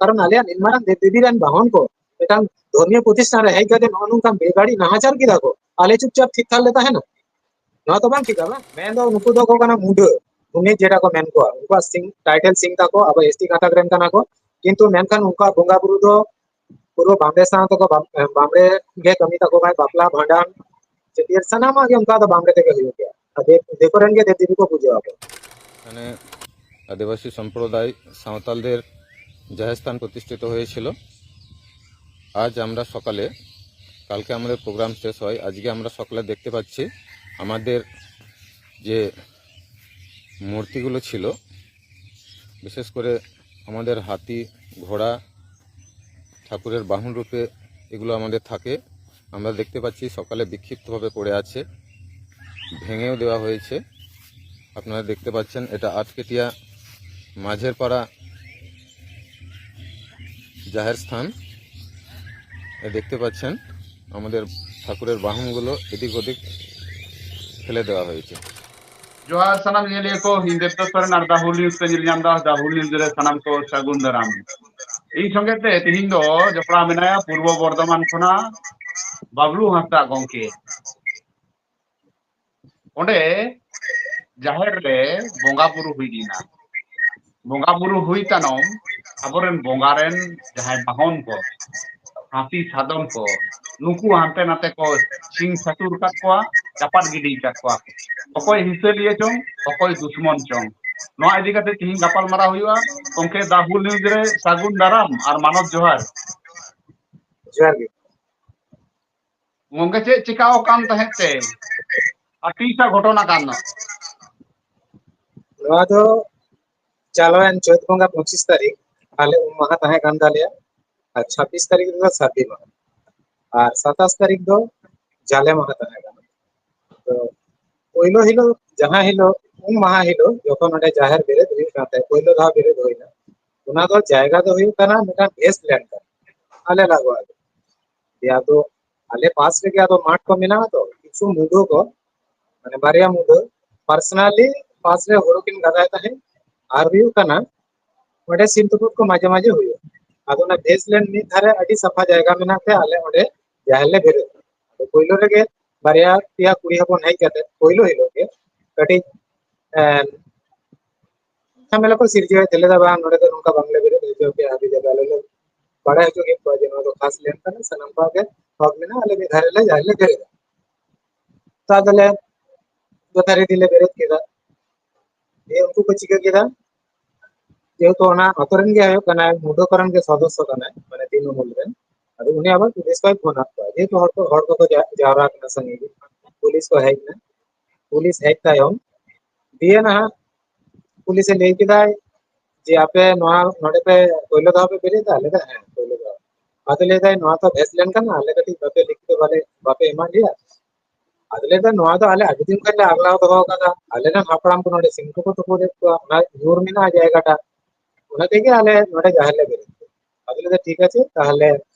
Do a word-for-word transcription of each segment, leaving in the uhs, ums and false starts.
ᱠᱟᱨᱚᱱ ᱟᱞᱮᱭᱟᱜ ᱱᱤᱱ ᱢᱟᱨᱟᱝ ᱫᱮᱵ ᱫᱮᱵᱤ ᱨᱮᱱ ᱵᱟᱦᱚᱱ ᱠᱚ ᱢᱤᱫᱴᱟᱝ ᱫᱷᱚᱨᱢᱤᱭᱚ ᱯᱨᱚᱛᱤᱥᱴᱷᱟᱱ ᱨᱮ ᱦᱮᱡ ᱠᱟᱛᱮ ᱱᱚᱜᱼᱚ ᱱᱚᱝᱠᱟ ᱵᱮᱵᱟᱹᱲᱤᱡ ᱱᱟᱦᱟᱪᱟᱨ ᱠᱮᱫᱟ ᱠᱚ, ᱟᱞᱮ ᱪᱩᱯᱪᱟᱯ ᱛᱷᱤᱨ ᱛᱷᱟᱨ ᱞᱮ ᱛᱟᱦᱮᱱᱟ? ᱱᱚᱣᱟ ᱛᱚ ᱵᱟᱝ ᱴᱷᱤᱠᱟ ᱵᱟᱝ? ᱢᱮᱱᱫᱚ ᱩᱱᱠᱩ ᱫᱚ ᱠᱚ ᱠᱟᱱᱟ ᱢᱩᱰᱟᱹ, ᱩᱱᱤ ᱡᱮᱴᱟ ᱠᱚ ᱢᱮᱱ ᱠᱚᱣᱟ, ᱩᱱᱠᱩᱣᱟᱜ ᱥᱤᱝ, ᱴᱟᱭᱴᱮᱞ ᱥᱤᱝ ᱛᱟᱠᱚ, ᱟᱵᱚ ᱮᱥ ᱴᱤ ᱜᱟᱛᱟᱠ ᱨᱮᱱ ᱠᱟᱱᱟ ᱠᱚ, ᱠᱤᱱᱛᱩ ᱢᱮᱱᱠᱷᱟᱱ ᱩᱱᱠᱩᱣᱟᱜ ᱵᱚᱸᱜᱟ ᱵᱩᱨᱩ ᱫᱚ ᱯᱩᱨᱟᱹ ᱵᱟᱢᱲᱮ ᱥᱟᱶ ᱛᱮᱠᱚ ᱵᱟᱢ-, ᱵᱟᱢᱲᱮ ᱜᱮ ᱠᱟᱹᱢᱤ ᱛᱟᱠᱚ ᱠᱷᱟᱱ ᱵᱟᱯᱞᱟ, ᱵᱷᱟᱸᱰᱟᱱ, ᱪᱷᱟᱹᱴᱭᱟᱹᱨ ᱥᱟᱱᱟᱢᱟᱜ ᱜᱮ ᱚᱱᱠᱟ ᱫᱚ ᱵᱟᱢᱲᱮ ᱛᱮᱜᱮ ᱦᱩᱭᱩᱜ ᱜᱮᱭᱟ᱾ ᱟᱨ ᱫᱮ-, ᱫᱤᱠᱩ ᱨᱮᱱ ᱜᱮ ᱫᱮᱵ ᱫᱮᱵᱤ ᱠᱚ ᱯᱩᱡᱟᱹ ᱟᱠᱚ᱾ ᱢᱟᱱᱮ ᱟᱹᱫᱤᱵᱟᱹᱥᱤ ᱥᱚᱢᱯᱨᱚᱫᱟᱭ ᱥᱟᱶᱛᱟᱞ ᱫᱮᱨ ᱡᱟᱦᱮᱨ স্থান প্রতিষ্ঠিত হয়েছিল। আজ আমরা সকালে, কালকে আমাদের প্রোগ্রাম শেষ হয়, আজকে আমরা সকালে দেখতে পাচ্ছি আমাদের যে মূর্তিগুলো ছিল, বিশেষ করে আমাদের হাতি, ঘোড়া, ঠাকুরের বাহন রূপে এগুলো আমাদের থাকে, আমরা দেখতে পাচ্ছি সকালে বিক্ষিপ্তভাবে পড়ে আছে, ভেঙেও দেওয়া হয়েছে। আপনারা দেখতে পাচ্ছেন এটা আটকেটিয়া মাঝের পাড়া জাহের স্থান। এ দেখতে পাচ্ছেন আমাদের ঠাকুরের বাহনগুলো এদিক ওদিক ফেলে দেওয়া হয়েছে। ᱡᱚᱦᱟᱨ ᱥᱟᱱᱟᱢ ᱧᱮᱧᱮᱞᱤᱭᱟᱹ ᱠᱚ, ᱤᱧ ᱫᱮᱵᱫᱚᱛ ᱥᱚᱨᱮᱱ ᱟᱨ ᱫᱟ ᱦᱩᱞ ᱱᱤᱭᱩᱡᱽ ᱯᱮ ᱧᱮᱞ ᱧᱟᱢ ᱮᱫᱟ᱾ ᱫᱟ ᱦᱩᱞ ᱱᱤᱭᱩᱡᱽ ᱨᱮ ᱥᱟᱱᱟᱢ ᱠᱚ ᱥᱟᱹᱜᱩᱱ ᱫᱟᱨᱟᱢ᱾ ᱤᱧ ᱥᱚᱸᱜᱮ ᱛᱮ ᱛᱮᱦᱮᱧ ᱫᱚ ᱡᱚᱯᱲᱟᱣ ᱢᱮᱱᱟᱭᱟ ᱯᱩᱨᱵᱚ ᱵᱚᱨᱫᱷᱚᱢᱟᱱ ᱠᱷᱚᱱᱟᱜ ᱵᱟᱵᱞᱩ ᱦᱟᱸᱥᱫᱟ ᱜᱚᱢᱠᱮ᱾ ᱚᱸᱰᱮ ᱡᱟᱦᱮᱨ ᱨᱮ ᱵᱚᱸᱜᱟ ᱵᱩᱨᱩ ᱦᱩᱭ ᱞᱮᱱᱟ᱾ ᱵᱚᱸᱜᱟ ᱵᱩᱨᱩ ᱦᱩᱭ ᱛᱟᱭᱱᱚᱢ ᱟᱵᱚᱨᱮᱱ ᱵᱚᱸᱜᱟ ᱨᱮᱱ ᱡᱟᱦᱟᱸᱭ ᱵᱟᱦᱚᱱ ᱠᱚ, ᱦᱟᱹᱛᱤ ᱥᱟᱫᱚᱢ ᱠᱚ, ᱱᱩᱠᱩ ᱦᱟᱱᱛᱮ ᱱᱟᱛᱮ ᱠᱚ ᱪᱷᱤᱝ ᱪᱷᱟᱹᱛᱩᱨ ᱟᱠᱟᱫ ᱠᱚᱣᱟ, ᱪᱟᱯᱟᱫ ᱜᱤᱰᱤ ᱟᱠᱟᱫ ᱠᱚᱣᱟ᱾ ᱚᱠᱚᱭ ᱦᱤᱥᱟᱹᱞᱤᱭᱟᱹ ᱪᱚᱝ, ᱚᱠᱚᱭ ᱫᱩᱥᱢᱚᱱ ᱪᱚᱝ, ᱱᱚᱣᱟ ᱤᱫᱤ ᱠᱟᱛᱮ ᱛᱤᱦᱤᱧ ᱜᱟᱯᱟᱞ ᱢᱟᱨᱟᱣ ᱦᱩᱭᱩᱜᱼᱟ᱾ ᱜᱚᱢᱠᱮ, ᱫᱟ ᱦᱩᱞ ᱱᱤᱭᱩᱡᱽ ᱨᱮ ᱥᱟᱹᱜᱩᱱ ᱫᱟᱨᱟᱢ ᱟᱨ ᱢᱟᱱᱚᱛ ᱡᱚᱦᱟᱨ᱾ ᱡᱚᱦᱟᱨ ᱜᱮ᱾ ᱜᱚᱢᱠᱮ, ᱪᱮᱫ ᱪᱤᱠᱟᱹᱣ ᱟᱠᱟᱱ ᱛᱟᱦᱮᱸᱫ ᱛᱮ ᱟᱨ ᱛᱤᱥᱟᱜ ᱜᱷᱚᱴᱚᱱᱟ ᱠᱟᱱᱟ? ᱱᱚᱣᱟ ᱫᱚ ᱪᱟᱞᱟᱣᱮᱱ ᱪᱟᱹᱛ ᱵᱚᱸᱜᱟ ᱯᱚᱸᱪᱤᱥ ᱛᱟᱹᱨᱤᱠᱷ ᱟᱞᱮ ᱩᱢ ᱢᱟᱦᱟ ᱛᱟᱦᱮᱸ ᱠᱟᱱ ᱛᱟᱞᱮᱭᱟ, ᱟᱨ ᱪᱷᱟᱵᱵᱤᱥ ᱛᱟᱹᱨᱤᱠᱷ ᱨᱮᱫᱚ ᱥᱟᱹᱨᱫᱤ ᱢᱟᱦᱟ, ᱟᱨ ᱥᱟᱛᱟᱥ ᱛᱟᱹᱨᱤᱠᱷ ᱫᱚ ᱡᱟᱞᱮ ᱢᱟᱦᱟ ᱛᱟᱦᱮᱸ ᱠᱟᱱᱟ᱾ ᱛᱚ ᱯᱳᱭᱞᱳ ᱦᱤᱞᱳᱜ, ᱡᱟᱦᱟᱸ ᱦᱤᱞᱳᱜ ᱩᱢ ᱢᱟᱦᱟ ᱦᱤᱞᱳᱜ ᱡᱚᱠᱷᱚᱱ ᱚᱸᱰᱮ ᱡᱟᱦᱮᱨ ᱵᱮᱨᱮᱫ ᱦᱩᱭᱩᱜ ᱠᱟᱱ ᱛᱟᱦᱮᱸᱫ, ᱯᱳᱭᱞᱳ ᱫᱷᱟᱣ ᱵᱮᱨᱮᱫ ᱦᱩᱭᱱᱟ, ᱚᱱᱟ ᱫᱚ ᱡᱟᱭᱜᱟ ᱫᱚ ᱦᱩᱭᱩᱜ ᱠᱟᱱᱟ ᱢᱤᱫᱴᱟᱝ ᱜᱮᱥᱴ ᱞᱮᱱ ᱠᱟᱱᱟ ᱟᱞᱮ ᱞᱟᱜᱚᱣᱟ ᱜᱮ᱾ ᱫᱤᱭᱮ ᱟᱫᱚ ᱟᱞᱮ ᱯᱟᱥ ᱨᱮᱜᱮ ᱟᱫᱚ ᱢᱟᱴᱷ ᱠᱚ ᱢᱮᱱᱟᱜᱼᱟ, ᱛᱚ ᱠᱤᱪᱷᱩ ᱢᱩᱰᱟᱹ ᱠᱚ, ᱢᱟᱱᱮ ᱵᱟᱨᱭᱟ ᱢᱩᱰᱟᱹ ᱯᱟᱨᱥᱚᱱᱟᱞᱤ ᱯᱟᱥ ᱨᱮ ᱦᱳᱲᱳ ᱠᱤᱱ ᱜᱟᱫᱟᱭ ᱛᱟᱦᱮᱸᱫ᱾ ᱟᱨ ᱦᱩᱭᱩᱜ ᱠᱟᱱᱟ ᱚᱸᱰᱮ ᱥᱤᱢ ᱛᱩᱯᱩᱫ ᱠᱚ ᱢᱟᱡᱷᱮ ᱢᱟᱡᱷᱮ ᱦᱩᱭᱩᱜᱼᱟ᱾ ᱟᱫᱚ ᱚᱱᱟ ᱵᱷᱮᱥ ᱞᱮᱱ ᱢᱤᱫ ᱫᱷᱟᱨᱮ ᱟᱹᱰᱤ ᱥᱟᱯᱷᱟ ᱡᱟᱭᱜᱟ ᱢᱮᱱᱟᱜ ᱛᱮ ᱟᱞᱮ ᱚᱸᱰᱮ ᱡᱟᱦᱮᱨ ᱞᱮ ᱵᱮᱨᱮᱫ ᱠᱮᱫᱟ᱾ ᱟᱫᱚ ᱯᱳᱭᱞᱳ ᱨᱮᱜᱮ ᱵᱟᱨᱭᱟ ᱯᱮᱭᱟ ᱠᱩᱲᱤ ᱦᱚᱯᱚᱱ ᱦᱮᱡ ᱠᱟᱛᱮ ᱯᱳᱭᱞᱳ ᱦᱤᱞᱳᱜ ᱜᱮ ᱠᱟᱹᱴᱤᱡ ᱮᱸ, ᱡᱷᱟᱢᱮᱞᱟ ᱠᱚ ᱥᱤᱨᱡᱟᱹᱣᱮᱫ ᱞᱮᱫᱟ, ᱵᱟᱝ ᱱᱚᱰᱮ ᱫᱚ ᱱᱚᱝᱠᱟ ᱵᱟᱝᱞᱮ ᱵᱮᱨᱮᱫ ᱦᱚᱪᱚ ᱯᱮᱭᱟ, ᱟᱹᱰᱤ ᱡᱟᱭᱜᱟ ᱟᱞᱮ ᱞᱮ ᱵᱟᱲᱟᱭ ᱦᱚᱪᱚ ᱠᱮᱫ ᱠᱚᱣᱟ ᱡᱮ ᱱᱚᱣᱟ ᱫᱚ ᱠᱷᱟᱥ ᱞᱮᱱ ᱠᱟᱱᱟ, ᱥᱟᱱᱟᱢ ᱠᱚᱣᱟᱜ ᱜᱮ ᱦᱚᱠ ᱢᱮᱱᱟᱜᱼᱟ, ᱟᱞᱮ ᱢᱤᱫ ᱫᱷᱟᱨᱮ ᱞᱮ ᱡᱟᱦᱮᱨ ᱞᱮ ᱵᱮᱨᱮᱫᱟ᱾ ᱛᱚ ᱟᱫᱚᱞᱮ ᱡᱚᱛᱷᱟᱨᱤᱛᱤ ᱞᱮ ᱵᱮᱨᱮᱫ ᱠᱮᱫᱟ᱾ ᱫᱤᱭᱮ ᱩᱱᱠᱩ ᱠᱚ ᱪᱤᱠᱟᱹ ᱠᱮᱫᱟ, ᱡᱮᱦᱮᱛᱩ ᱚᱱᱟ ᱟᱛᱳ ᱨᱮᱱ ᱜᱮ ᱦᱩᱭᱩᱜ ᱠᱟᱱᱟᱭ, ᱢᱩᱰᱟᱹ ᱠᱚᱨᱮᱱ ᱜᱮ ᱥᱚᱫᱚᱥᱥᱚ ᱠᱟᱱᱟᱭ, ᱢᱟᱱᱮ ᱛᱤᱱ ᱩᱢᱩᱞ ᱨᱮᱱ᱾ ᱟᱫᱚ ᱩᱱᱤ ᱟᱵᱟᱨ ᱯᱩᱞᱤᱥ ᱠᱚᱭ ᱯᱷᱳᱱ ᱟᱫ ᱠᱚᱣᱟ, ᱡᱮᱦᱮᱛᱩ ᱦᱚᱲ ᱠᱚ, ᱦᱚᱲ ᱠᱚᱠᱚ ᱡᱟ-, ᱡᱟᱣᱨᱟ ᱠᱟᱱᱟ ᱥᱟᱸᱜᱮ ᱜᱮ᱾ ᱯᱩᱞᱤᱥ ᱠᱚ ᱦᱮᱡ ᱮᱱᱟ᱾ ᱯᱩᱞᱤᱥ ᱦᱮᱡ ᱛᱟᱭᱚᱢ ᱫᱤᱭᱮ ᱱᱟᱦᱟᱜ ᱯᱩᱞᱤᱥᱮ ᱞᱟᱹᱭ ᱠᱮᱫᱟᱭ ᱡᱮ, "ᱟᱯᱮ ᱱᱚᱣᱟ ᱱᱚᱰᱮ ᱯᱮ ᱯᱳᱭᱞᱳ ᱫᱷᱟᱣ ᱯᱮ ᱵᱮᱨᱮᱫᱟ?" ᱞᱟᱹᱭ ᱫᱟ, "ᱦᱮᱸ, ᱯᱳᱭᱞᱳ ᱫᱷᱟᱣ᱾" ᱟᱫᱚ ᱞᱟᱹᱭ ᱫᱟᱭ, "ᱱᱚᱣᱟ ᱛᱚ ᱵᱷᱮᱥ ᱞᱮᱱ ᱠᱟᱱᱟ, ᱟᱞᱮ ᱠᱟᱹᱴᱤᱡ ᱵᱟᱯᱮ ᱞᱤᱠᱷᱤᱛ ᱵᱟᱞᱮ, ᱵᱟᱯᱮ ᱮᱢᱟᱫ ᱞᱮᱭᱟ?" ᱟᱫᱚ ᱞᱟᱹᱭ ᱫᱟ, "ᱱᱚᱣᱟ ᱫᱚ ᱟᱞᱮ ᱟᱹᱰᱤ ᱫᱤᱱ ᱠᱷᱚᱱ ᱞᱮ ᱟᱜᱽᱞᱟᱣ ᱫᱚᱦᱚ ᱠᱟᱫᱟ, ᱟᱞᱮ ᱨᱮᱱ ᱦᱟᱯᱲᱟᱢ ᱠᱚ ᱱᱚᱰᱮ ᱥᱤᱢ ᱠᱚᱠᱚ ᱛᱩᱯᱩᱫ ᱮᱫ ᱠᱚᱣᱟ, ᱚᱱᱟ ᱧᱩᱨ ᱢᱮᱱᱟᱜᱼᱟ ᱡᱟᱭᱜᱟᱴᱟ, ᱚᱱᱟ ᱛᱮᱜᱮ ᱟᱞᱮ ᱱᱚᱰᱮ ᱡᱟᱦᱮᱨ ᱞᱮ ᱵᱮᱨᱮᱫ ᱠᱮᱫᱟ᱾" ᱟᱫᱚ ᱞᱟᱹᱭ ᱫᱟ, "ᱴᱷᱤᱠ ᱟᱪᱷᱮ, ᱛᱟᱦᱞᱮ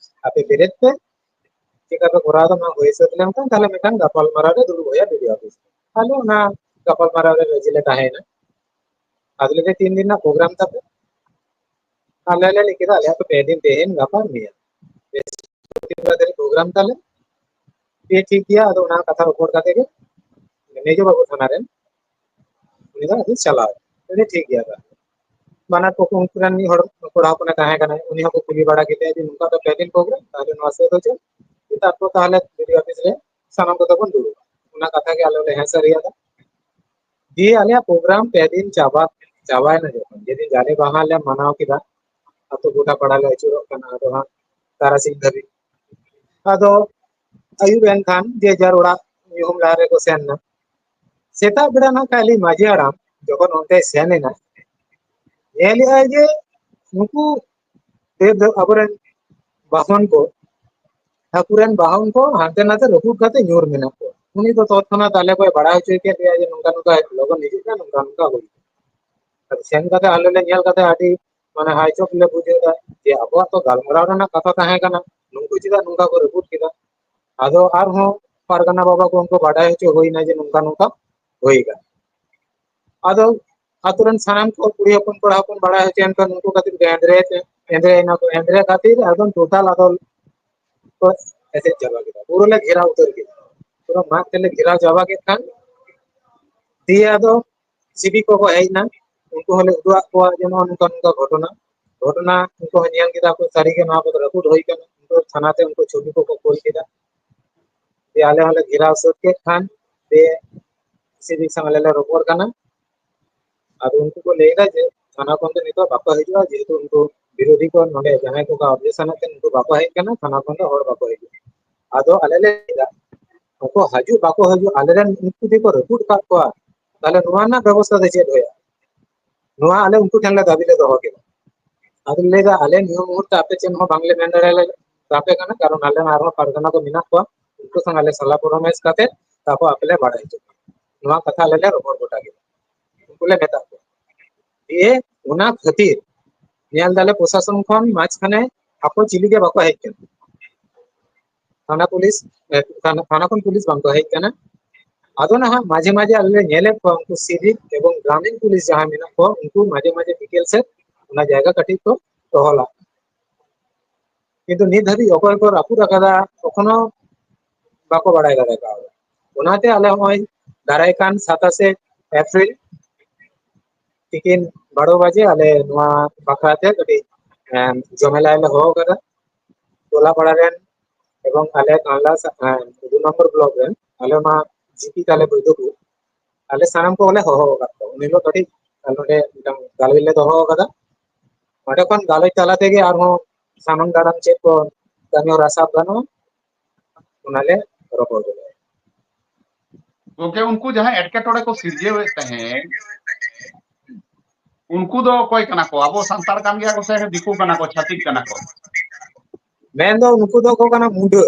ᱟᱯᱮ ᱵᱮᱨᱮᱫ ᱯᱮ, ᱪᱮᱫ ᱞᱮᱠᱟ ᱯᱮ ᱠᱚᱨᱟᱣ ᱫᱟ ᱚᱱᱟ ᱦᱩᱭ ᱥᱟᱹᱛ ᱞᱮᱱᱠᱷᱟᱱ ᱛᱟᱦᱞᱮ ᱢᱤᱫᱴᱟᱝ ᱜᱟᱯᱟᱞ ᱢᱟᱨᱟᱣ ᱞᱮ ᱫᱩᱲᱩᱵ ᱦᱩᱭᱩᱜᱼᱟ ᱵᱤᱰᱤᱳ ᱚᱯᱷᱤᱥ ᱨᱮ᱾" ᱛᱟᱦᱞᱮ ᱚᱱᱟ ᱜᱟᱯᱟᱞ ᱢᱟᱨᱟᱣ ᱨᱮ ᱨᱟᱹᱡᱤ ᱞᱮ ᱛᱟᱦᱮᱸᱭᱮᱱᱟ᱾ ᱟᱫᱚ ᱞᱟᱹᱭ ᱫᱟ, "ᱛᱤᱱ ᱫᱤᱱ ᱨᱮᱱᱟᱜ ᱯᱨᱳᱜᱨᱟᱢ ᱛᱟᱯᱮ?" ᱟᱞᱮ ᱞᱮ ᱞᱟᱹᱭ ᱠᱮᱫᱟ, "ᱟᱞᱮᱭᱟᱜ ᱫᱚ ᱯᱮ ᱫᱤᱱ, ᱛᱮᱦᱮᱧ, ᱜᱟᱯᱟ, ᱢᱮᱭᱟᱝ, ᱵᱨᱤᱦᱚᱥᱯᱚᱛᱤᱵᱟᱨ ᱫᱷᱟᱹᱨᱤᱡ ᱯᱨᱳᱜᱨᱟᱢ ᱛᱟᱞᱮ᱾ ᱴᱷᱤᱠ, ᱴᱷᱤᱠ ᱜᱮᱭᱟ, ᱟᱫᱚ ᱚᱱᱟ ᱠᱟᱛᱷᱟ ᱨᱚᱯᱚᱲ ᱠᱟᱛᱮ ᱜᱮ ᱢᱮᱡᱳ ᱵᱟᱹᱵᱩ ᱛᱷᱟᱱᱟ ᱨᱮᱱ ᱩᱱᱤ ᱫᱚ ᱟᱫᱚ ᱪᱟᱞᱟᱣ ᱮᱱᱟ᱾" ᱴᱷᱤᱠ ᱜᱮᱭᱟ, ᱫᱟ᱾ ᱵᱟᱱᱟᱨ ᱯᱚᱠᱷᱚ, ᱩᱱᱠᱩ ᱨᱮᱱ ᱢᱤᱫ ᱦᱚᱲ ᱠᱚᱲᱟ ᱦᱚᱯᱚᱱᱮ ᱛᱟᱦᱮᱸ ᱠᱟᱱᱟᱭ, ᱩᱱᱤ ᱦᱚᱸᱠᱚ ᱠᱩᱞᱤ ᱵᱟᱲᱟ ᱠᱮᱫᱮᱭᱟ ᱡᱮ, "ᱱᱚᱝᱠᱟ ᱫᱚ ᱯᱮ ᱫᱤᱱ ᱯᱨᱳᱜᱨᱟᱢ, ᱛᱟᱦᱞᱮ ᱱᱚᱣᱟ ᱥᱮᱫ ᱫᱚ ᱪᱮᱫ?" ᱛᱟᱨᱯᱚᱨ ᱛᱟᱦᱞᱮ ᱵᱤᱰᱤᱳ ᱚᱯᱷᱤᱥ ᱨᱮ ᱥᱟᱱᱟᱢ ᱠᱚᱛᱮ ᱵᱚᱱ ᱫᱩᱲᱩᱵᱼᱟ᱾ ᱚᱱᱟ ᱠᱟᱛᱷᱟ ᱜᱮ ᱟᱞᱮ ᱞᱮ ᱦᱮᱸ ᱥᱟᱹᱨᱤᱭᱟᱫᱟ᱾ ᱫᱤᱭᱮ ᱟᱞᱮᱭᱟᱜ ᱯᱨᱳᱜᱨᱟᱢ ᱯᱮ ᱫᱤᱱ ᱪᱟᱵᱟ, ᱪᱟᱵᱟᱭᱮᱱᱟ ᱡᱚᱠᱷᱚᱱ, ᱡᱮᱫᱤᱱ ᱡᱟᱞᱮ ᱢᱟᱦᱟ ᱞᱮ ᱢᱟᱱᱟᱣ ᱠᱮᱫᱟ, ᱟᱛᱳ ᱜᱚᱴᱟ ᱯᱟᱲᱟ ᱞᱮ ᱟᱹᱪᱩᱨᱚᱜ ᱠᱟᱱᱟ, ᱟᱫᱚ ᱦᱟᱸᱜ ᱛᱟᱨᱟᱥᱤᱧ ᱫᱷᱟᱹᱵᱤᱡ᱾ ᱟᱫᱚ ᱟᱹᱭᱩᱵ ᱮᱱᱠᱷᱟᱱ ᱡᱮ ᱡᱟᱨ ᱚᱲᱟᱜ ᱧᱩᱦᱩᱢ ᱰᱟᱦᱟᱨ ᱨᱮᱠᱚ ᱥᱮᱱ ᱮᱱᱟ᱾ ᱥᱮᱛᱟᱜ ᱵᱮᱲᱟ ᱱᱟᱜ ᱠᱷᱟᱡ ᱟᱞᱮ ᱢᱟᱹᱡᱷᱤ ᱦᱟᱲᱟᱢ ᱡᱚᱠᱷᱚᱱ ᱚᱱᱛᱮ ᱥᱮᱱ ᱮᱱᱟ, ᱧᱮᱞᱮᱜᱼᱟᱭ ᱡᱮ ᱱᱩᱠᱩ ᱫᱮᱵ ᱫᱮᱵ ᱟᱵᱚᱨᱮᱱ ᱵᱟᱦᱚᱱ ᱠᱚ, ᱴᱷᱟᱹᱠᱩᱨ ᱨᱮᱱ ᱵᱟᱦᱚᱱ ᱠᱚ ᱦᱟᱱᱛᱮ ᱱᱟᱛᱮ ᱨᱟᱹᱯᱩᱫ ᱠᱟᱛᱮ ᱧᱩᱨ ᱢᱮᱱᱟᱜ ᱠᱚᱣᱟ᱾ ᱩᱱᱤ ᱫᱚ ᱛᱚᱛᱠᱷᱚᱱᱟᱛ ᱟᱞᱮ ᱠᱚᱭ ᱵᱟᱲᱟᱭ ᱦᱚᱪᱚᱭ ᱠᱮᱫ ᱞᱮᱭᱟ ᱡᱮ ᱱᱚᱝᱠᱟ ᱱᱚᱝᱠᱟ ᱞᱚᱜᱚᱱ ᱦᱤᱡᱩᱜ ᱯᱮ, ᱱᱚᱝᱠᱟ ᱱᱚᱝᱠᱟ ᱦᱩᱭ ᱠᱟᱱᱟ᱾ ᱟᱫᱚ ᱥᱮᱱ ᱠᱟᱛᱮ ᱟᱞᱮ ᱞᱮ ᱧᱮᱞ ᱠᱟᱛᱮ ᱟᱹᱰᱤ ᱢᱟᱱᱮ ᱦᱟᱭᱪᱚᱠ ᱞᱮ ᱵᱩᱡᱷᱟᱹᱣ ᱮᱫᱟ ᱡᱮ ᱟᱵᱚᱣᱟᱜ ᱛᱚ ᱜᱟᱞᱢᱟᱨᱟᱣ ᱨᱮᱱᱟᱜ ᱠᱟᱛᱷᱟ ᱛᱟᱦᱮᱸ ᱠᱟᱱᱟ, ᱱᱩᱠᱩ ᱪᱮᱫᱟᱜ ᱱᱚᱝᱠᱟ ᱠᱚ ᱨᱟᱹᱯᱩᱫ ᱠᱮᱫᱟ? ᱟᱫᱚ ᱟᱨᱦᱚᱸ ᱯᱟᱨᱜᱟᱱᱟ ᱵᱟᱵᱟ ᱠᱚ ᱩᱱᱠᱩ ᱵᱟᱰᱟᱭ ᱦᱚᱪᱚ ᱦᱩᱭᱱᱟ ᱡᱮ ᱱᱚᱝᱠᱟ ᱱᱚᱝᱠᱟ ᱦᱩᱭ ᱠᱟᱱᱟ᱾ ᱟᱫᱚ ᱟᱛᱳ ᱨᱮᱱ ᱥᱟᱱᱟᱢ ᱠᱚ ᱠᱩᱲᱤ ᱦᱚᱯᱚᱱ ᱠᱚᱲᱟ ᱦᱚᱯᱚᱱ ᱵᱟᱲᱟᱭ ᱦᱚᱪᱚᱭᱮᱱ ᱠᱷᱟᱱ ᱩᱱᱠᱩ ᱠᱟᱹᱴᱤᱡ ᱜᱮᱸᱫᱽᱨᱮ ᱛᱮ ᱮᱸᱫᱽᱨᱮ ᱮᱱᱟ ᱠᱚ, ᱮᱸᱫᱽᱨᱮ ᱠᱷᱟᱹᱛᱤᱨ ᱮᱠᱫᱚᱢ ᱴᱳᱴᱟᱞ ᱟᱫᱚ ᱠᱚ ᱮᱥᱮᱫ ᱪᱟᱵᱟ ᱠᱮᱫᱟ, ᱯᱩᱨᱟᱹ ᱞᱮ ᱜᱷᱮᱨᱟᱣ ᱩᱛᱟᱹᱨ ᱠᱮᱫᱟ᱾ ᱯᱩᱨᱟᱹ ᱢᱟᱜ ᱛᱮᱞᱮ ᱜᱷᱮᱨᱟᱣ ᱪᱟᱵᱟ ᱠᱮᱫ ᱠᱷᱟᱱ ᱫᱤᱭᱮ ᱟᱫᱚ ᱥᱤᱵᱤ ᱠᱚᱠᱚ ᱦᱮᱡ ᱮᱱᱟ, ᱩᱱᱠᱩ ᱦᱚᱸᱞᱮ ᱩᱫᱩᱜ ᱟᱫ ᱠᱚᱣᱟ ᱡᱮ ᱱᱚᱜᱼᱚ ᱱᱚᱝᱠᱟ ᱱᱚᱝᱠᱟ ᱜᱷᱚᱴᱚᱱᱟ᱾ ᱜᱷᱚᱴᱚᱱᱟ ᱩᱱᱠᱩ ᱦᱚᱸ ᱧᱮᱞ ᱠᱮᱫᱟ ᱠᱚ, ᱥᱟᱹᱨᱤᱜᱮ ᱱᱚᱣᱟ ᱠᱚᱫᱚ ᱨᱟᱹᱯᱩᱫ ᱦᱩᱭ ᱠᱟᱱᱟ᱾ ᱩᱱᱠᱩ ᱛᱷᱟᱱᱟ ᱛᱮ ᱩᱱᱠᱩ ᱪᱷᱚᱵᱤ ᱠᱚᱠᱚ ᱠᱩᱞ ᱠᱮᱫᱟ᱾ ᱫᱤᱭᱮ ᱟᱞᱮ ᱦᱚᱸᱞᱮ ᱜᱷᱮᱨᱟᱣ ᱥᱟᱹᱛ ᱠᱮᱫ ᱠᱷᱟᱱ ᱫᱤᱭᱮ ᱥᱤᱵᱤ ᱥᱟᱶ ᱟᱞᱮ ᱞᱮ ᱨᱚᱯᱚᱲ ᱠᱟᱱᱟ᱾ ᱟᱫᱚ ᱩᱱᱠᱩ ᱠᱚ ᱞᱟᱹᱭ ᱮᱫᱟ ᱡᱮ ᱛᱷᱟᱱᱟ ᱠᱷᱚᱱ ᱫᱚ ᱱᱤᱛᱚᱜ ᱵᱟᱠᱚ ᱦᱤᱡᱩᱜᱼᱟ, ᱡᱮᱦᱮᱛᱩ ᱩᱱᱠᱩ ᱵᱤᱨᱳᱫᱷᱤ ᱠᱚ ᱱᱚᱰᱮ ᱡᱟᱦᱟᱸᱭ ᱠᱚ objection ᱮᱫ ᱛᱟᱦᱮᱸ ᱩᱱᱠᱩ ᱵᱟᱠᱚ ᱦᱮᱡ ᱠᱟᱱᱟ, ᱛᱷᱟᱱᱟ ᱠᱷᱚᱱ ᱫᱚ ᱦᱚᱲ ᱵᱟᱠᱚ ᱦᱤᱡᱩᱜᱼᱟ᱾ ᱟᱫᱚ ᱟᱞᱮ ᱞᱮ ᱞᱟᱹᱭ ᱮᱫᱟ, ᱩᱱᱠᱩ ᱦᱤᱡᱩᱜ ᱵᱟᱠᱚ ᱦᱤᱡᱩᱜ, ᱟᱞᱮᱨᱮᱱ ᱩᱱᱠᱩ ᱡᱩᱫᱤ ᱠᱚ ᱨᱟᱹᱯᱩᱫ ᱟᱠᱟᱫ ᱠᱚᱣᱟ, ᱛᱟᱦᱞᱮ ᱱᱚᱣᱟ ᱨᱮᱱᱟᱜ ᱵᱮᱵᱚᱥᱛᱷᱟ ᱫᱚ ᱪᱮᱫ ᱦᱩᱭᱩᱜᱼᱟ? ᱱᱚᱣᱟ ᱟᱞᱮ ᱩᱱᱠᱩ ᱴᱷᱮᱱ ᱞᱮ ᱫᱟᱹᱵᱤ ᱞᱮ ᱫᱚᱦᱚ ᱠᱮᱫᱟ᱾ ᱟᱫᱚ ᱞᱟᱹᱭ ᱮᱫᱟ, ᱟᱞᱮ ᱱᱤᱭᱟᱹ ᱢᱩᱦᱩᱨᱛᱮ ᱟᱯᱮ ᱪᱮᱫ ᱦᱚᱸ ᱵᱟᱝᱞᱮ ᱢᱮᱱ ᱫᱟᱲᱮᱭᱟᱯᱮ ᱠᱟᱱᱟ, ᱠᱟᱨᱚᱱ ᱟᱞᱮ ᱟᱨᱦᱚᱸ ᱯᱟᱨᱜᱟᱱᱟ ᱠᱚ ᱢᱮᱱᱟᱜ ᱠᱚᱣᱟ, ᱩᱱᱠᱩ ᱥᱟᱶ ᱟᱞᱮ ᱥᱟᱞᱟ ᱯᱚᱨᱟᱢᱮᱥ ᱠᱟᱛᱮ ᱛᱟᱨᱯᱚᱨ ᱟᱯᱮ ᱞᱮ ᱵᱟᱲᱟᱭ ᱦᱚᱪᱚ ᱯᱮᱭᱟ᱾ ᱱᱚᱣᱟ ᱠᱟᱛᱷᱟ ᱟᱞᱮ ᱞᱮ ᱨᱚᱯᱚᱲ ᱜᱚᱴᱟ ᱠᱮᱫᱟ, ᱩᱱᱠᱩ ᱞᱮ ᱢᱮᱛᱟᱜ ᱠᱚᱣᱟ᱾ ᱫᱤᱭᱮ ᱚᱱᱟ ᱠᱷᱟᱹᱛᱤᱨ ᱧᱮᱞ ᱫᱟᱞᱮ ᱯᱨᱚᱥᱟᱥᱚᱱ ᱠᱷᱚᱱ ᱢᱟᱡᱷᱠᱷᱟᱱᱮ ᱟᱠᱚ ᱪᱤᱞᱤ ᱜᱮ ᱵᱟᱠᱚ ᱦᱮᱡ ᱠᱟᱱᱟ, ᱛᱷᱟᱱᱟ ᱯᱩᱞᱤᱥ, ᱮ, ᱛᱷᱟᱱᱟ, ᱛᱷᱟᱱᱟ ᱠᱷᱚᱱ ᱯᱩᱞᱤᱥ ᱵᱟᱝᱠᱚ ᱦᱮᱡ ᱠᱟᱱᱟ᱾ ᱟᱫᱚ ᱱᱟᱦᱟᱜ ᱢᱟᱡᱷᱮ ᱢᱟᱡᱷᱮ ᱟᱞᱮ ᱞᱮ ᱧᱮᱞᱮᱫ ᱠᱚᱣᱟ ᱩᱱᱠᱩ ᱥᱤᱵᱤᱠ ᱮᱵᱚᱝ ᱜᱨᱟᱢᱤᱱ ᱯᱩᱞᱤᱥ ᱡᱟᱦᱟᱸᱭ ᱢᱮᱱᱟᱜ ᱠᱚᱣᱟ, ᱩᱱᱠᱩ ᱢᱟᱡᱷᱮ ᱢᱟᱡᱷᱮ ᱵᱤᱠᱮᱞ ᱥᱮᱫ ᱚᱱᱟ ᱡᱟᱭᱜᱟ ᱠᱟᱹᱴᱤᱡ ᱠᱚ ᱴᱚᱦᱚᱞᱟ, ᱠᱤᱱᱛᱩ ᱱᱤᱛ ᱫᱷᱟᱹᱵᱤᱡ ᱚᱠᱚᱭ ᱠᱚ ᱨᱟᱹᱯᱩᱫ ᱟᱠᱟᱫᱟ ᱮᱠᱷᱚᱱᱳ ᱵᱟᱠᱚ ᱵᱟᱲᱟᱭ ᱫᱟᱲᱮ ᱠᱟᱣᱫᱟ᱾ ᱚᱱᱟᱛᱮ ᱟᱞᱮ ᱱᱚᱜᱼᱚᱭ ᱫᱟᱨᱟᱭ ᱠᱟᱱ ᱥᱟᱛᱟᱥᱮ ᱮᱯᱨᱤᱞ ᱛᱤᱠᱤᱱ ᱵᱟᱨᱚ ᱵᱟᱡᱮ ᱟᱞᱮ ᱱᱚᱣᱟ ᱵᱟᱠᱷᱨᱟ ᱛᱮ ᱠᱟᱹᱴᱤᱡ, ᱮᱢ, ᱡᱚᱢᱮᱞᱟᱭ ᱞᱮ ᱦᱚᱦᱚ ᱟᱠᱟᱫᱟ᱾ ᱴᱚᱞᱟ ᱯᱟᱲᱟ ᱨᱮᱱ ᱮᱵᱚᱝ ᱟᱞᱮ ᱠᱟᱱᱞᱟ ᱥᱟ-, ᱮᱢ, ᱫᱩ ᱱᱚᱢᱵᱚᱨ ᱵᱞᱚᱠ ᱨᱮᱱ ᱟᱞᱮ ᱢᱟ ᱡᱤᱯᱤ ᱛᱟᱞᱮ ᱵᱟᱹᱭᱫᱟᱹᱯᱩᱨ, ᱟᱞᱮ ᱥᱟᱱᱟᱢ ᱠᱚᱞᱮ ᱦᱚᱦᱚ ᱟᱠᱟᱫ ᱠᱚᱣᱟ᱾ ᱩᱱ ᱦᱤᱞᱳᱜ ᱠᱟᱹᱴᱤᱡ ᱱᱚᱰᱮ ᱢᱤᱫᱴᱟᱝ ᱜᱟᱞᱚᱪ ᱞᱮ ᱫᱚᱦᱚ ᱟᱠᱟᱫᱟ᱾ ᱚᱸᱰᱮ ᱠᱷᱚᱱ ᱜᱟᱞᱚᱪ ᱛᱟᱞᱟ ᱛᱮᱜᱮ ᱟᱨᱦᱚᱸ ᱥᱟᱢᱟᱝ ᱫᱟᱨᱟᱢ ᱪᱮᱫ ᱠᱚ ᱠᱟᱹᱢᱤ ᱦᱚᱨᱟ ᱥᱟᱵ ᱜᱟᱱᱚᱜᱼᱟ, ᱚᱱᱟᱞᱮ ᱨᱚᱯᱚᱲ ᱜᱚᱫᱚᱜᱼᱟ᱾ ᱜᱚᱝᱠᱮ, ᱩᱱᱠᱩ ᱡᱟᱦᱟᱸ ᱮᱴᱠᱮᱴᱚᱬᱮ ᱠᱚ ᱥᱤᱨᱡᱟᱹᱣᱮᱫ ᱛᱟᱦᱮᱸᱫ, ᱩᱱᱠᱩ ᱫᱚ ᱚᱠᱚᱭ ᱠᱟᱱᱟ ᱠᱚ? ᱟᱵᱚ ᱥᱟᱱᱛᱟᱲ ᱠᱟᱱ ᱜᱮᱭᱟ ᱠᱚ ᱥᱮ ᱫᱤᱠᱩ ᱠᱟᱱᱟ ᱠᱚ, ᱪᱷᱟᱹᱛᱤᱠ ᱠᱟᱱᱟ ᱠᱚ? ᱢᱮᱱᱫᱚ ᱩᱱᱠᱩ ᱫᱚᱠᱚ ᱠᱟᱱᱟ ᱢᱩᱰᱟᱹ,